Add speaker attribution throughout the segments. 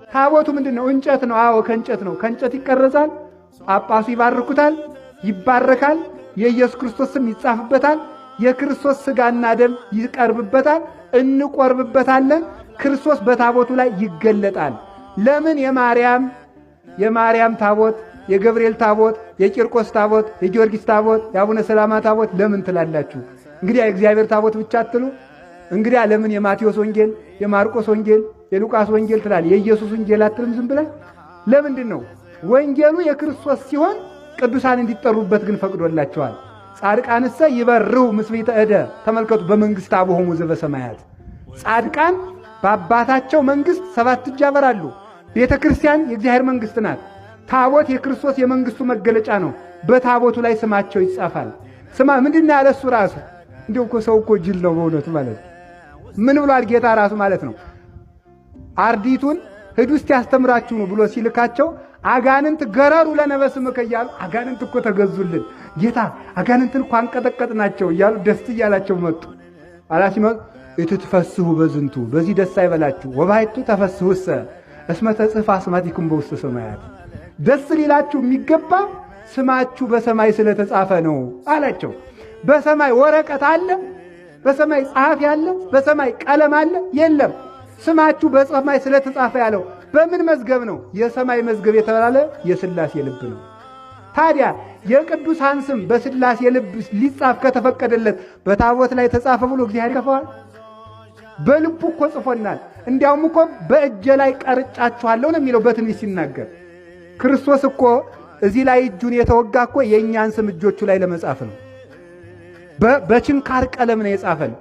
Speaker 1: ታቦቱ ምንድን ነው? እንጨት ነው። አዎ ከእንጨት ነው። ከእንጨት ይቀረጻል። ጳጳሱ ይባርኩታል፣ ይባረካል። የኢየሱስ ክርስቶስ ስም ይጻፍበታል። የክርስቶስ ሥጋና ደም ይቀርብበታል፣ እንቆርብበታለን። ክርስቶስ በታቦቱ ላይ ይገለጣል። ለምን የማርያም ታቦት፣ የገብርኤል ታቦት፣ የቂርቆስ ታቦት፣ የጊዮርጊስ ታቦት፣ የአቡነ ሰላማ ታቦት ለምን ትላላችሁ? እንግዲያ የእግዚአብሔር ታቦት ብቻ አትሉ? እንግዲያ ለምን የማቴዎስ ወንጌል፣ የማርቆስ ወንጌል፣ የሉቃስ ወንጌል ትላል? የኢየሱስ ወንጌል አትልም? ዝም ብለህ ለምንድን ነው? ወንጌሉ የክርስቶስ ሲሆን ቅዱሳን እንዲጠሩበት ግን ፈቅዶላቸዋል። ጻድቃንሰ ይበርሁ ምስሌተ እደ። ተመልከቱ፣ በመንግሥት አቡሆሙ ዘበሰማያት ጻድቃን በአባታቸው መንግሥት ሰባት እጅ ያበራሉ። ቤተ ክርስቲያን የእግዚአብሔር መንግሥት ናት። ታቦት የክርስቶስ የመንግሥቱ መገለጫ ነው። በታቦቱ ላይ ስማቸው ይጻፋል። ስማ ምንድን ነው ያለ እሱ ራሱ? እንዲሁ እኮ ሰው እኮ ጅል ነው በእውነቱ ማለት ነው። ምን ብሏል ጌታ ራሱ ማለት ነው። አርዲቱን ሂዱ እስቲ ያስተምራችሁ ነው ብሎ ሲልካቸው አጋንንት ገረሩ ለነ በስምከ እያሉ አጋንንት እኮ ተገዙልን ጌታ፣ አጋንንትን እኮ አንቀጠቀጥናቸው እያሉ ደስ እያላቸው መጡ። ኋላ ሲመጡ ኢትትፈስሑ በዝንቱ፣ በዚህ ደስ አይበላችሁ፣ ወባሕቱ ተፈስሑሰ እስመ ተጽሕፈ አስማቲክሙ በውስተ ሰማያት፣ ደስ ሊላችሁ የሚገባ ስማችሁ በሰማይ ስለተጻፈ ነው አላቸው። በሰማይ ወረቀት አለ? በሰማይ ጸሐፊ አለ? በሰማይ ቀለም አለ? የለም። ስማችሁ በሰማይ ስለተጻፈ ያለው በምን መዝገብ ነው? የሰማይ መዝገብ የተባለ የሥላሴ ልብ ነው። ታዲያ የቅዱሳን ስም በሥላሴ ልብ ሊጻፍ ከተፈቀደለት በታቦት ላይ ተጻፈ ብሎ እግዚአብሔር ይከፋዋል? በልቡ እኮ ጽፎናል። እንዲያውም እኮ በእጄ ላይ ቀርጫችኋለሁ ነው የሚለው በትንቢት ሲናገር። ክርስቶስ እኮ እዚህ ላይ እጁን የተወጋ እኮ የእኛን ስም እጆቹ ላይ ለመጻፍ ነው። በችንካር ቀለም ነው የጻፈን።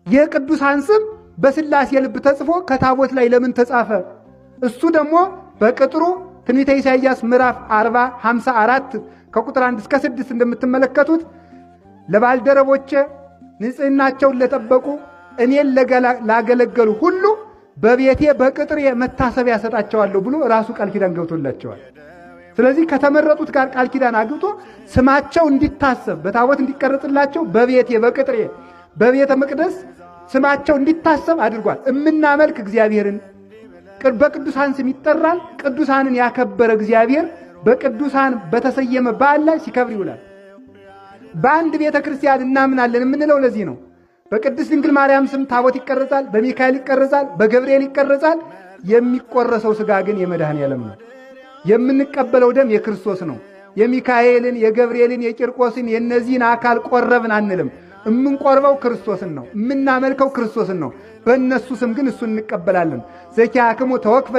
Speaker 1: የቅዱሳን ስም በሥላሴ ልብ ተጽፎ ከታቦት ላይ ለምን ተጻፈ? እሱ ደግሞ በቅጥሩ ትንቢተ ኢሳይያስ ምዕራፍ 40 54 ከቁጥር 1 እስከ 6 እንደምትመለከቱት ለባልደረቦቼ ንጽሕናቸውን ለጠበቁ እኔን ላገለገሉ ሁሉ በቤቴ በቅጥሬ መታሰቢያ ሰጣቸዋለሁ ብሎ ራሱ ቃል ኪዳን ገብቶላቸዋል። ስለዚህ ከተመረጡት ጋር ቃል ኪዳን አግብቶ ስማቸው እንዲታሰብ በታቦት እንዲቀረጽላቸው በቤቴ በቅጥሬ በቤተ መቅደስ ስማቸው እንዲታሰብ አድርጓል። እምናመልክ እግዚአብሔርን በቅዱሳን ስም ይጠራል። ቅዱሳንን ያከበረ እግዚአብሔር በቅዱሳን በተሰየመ በዓል ላይ ሲከብር ይውላል። በአንድ ቤተ ክርስቲያን እናምናለን የምንለው ለዚህ ነው። በቅድስት ድንግል ማርያም ስም ታቦት ይቀረጻል፣ በሚካኤል ይቀረጻል፣ በገብርኤል ይቀረጻል። የሚቆረሰው ሥጋ ግን የመድኃኔዓለም ነው። የምንቀበለው ደም የክርስቶስ ነው። የሚካኤልን፣ የገብርኤልን፣ የቂርቆስን የእነዚህን አካል ቆረብን አንልም። እምንቆርበው ክርስቶስን ነው። የምናመልከው ክርስቶስን ነው። በእነሱ ስም ግን እሱን እንቀበላለን። ዘኪያክሙ ተወክፈ።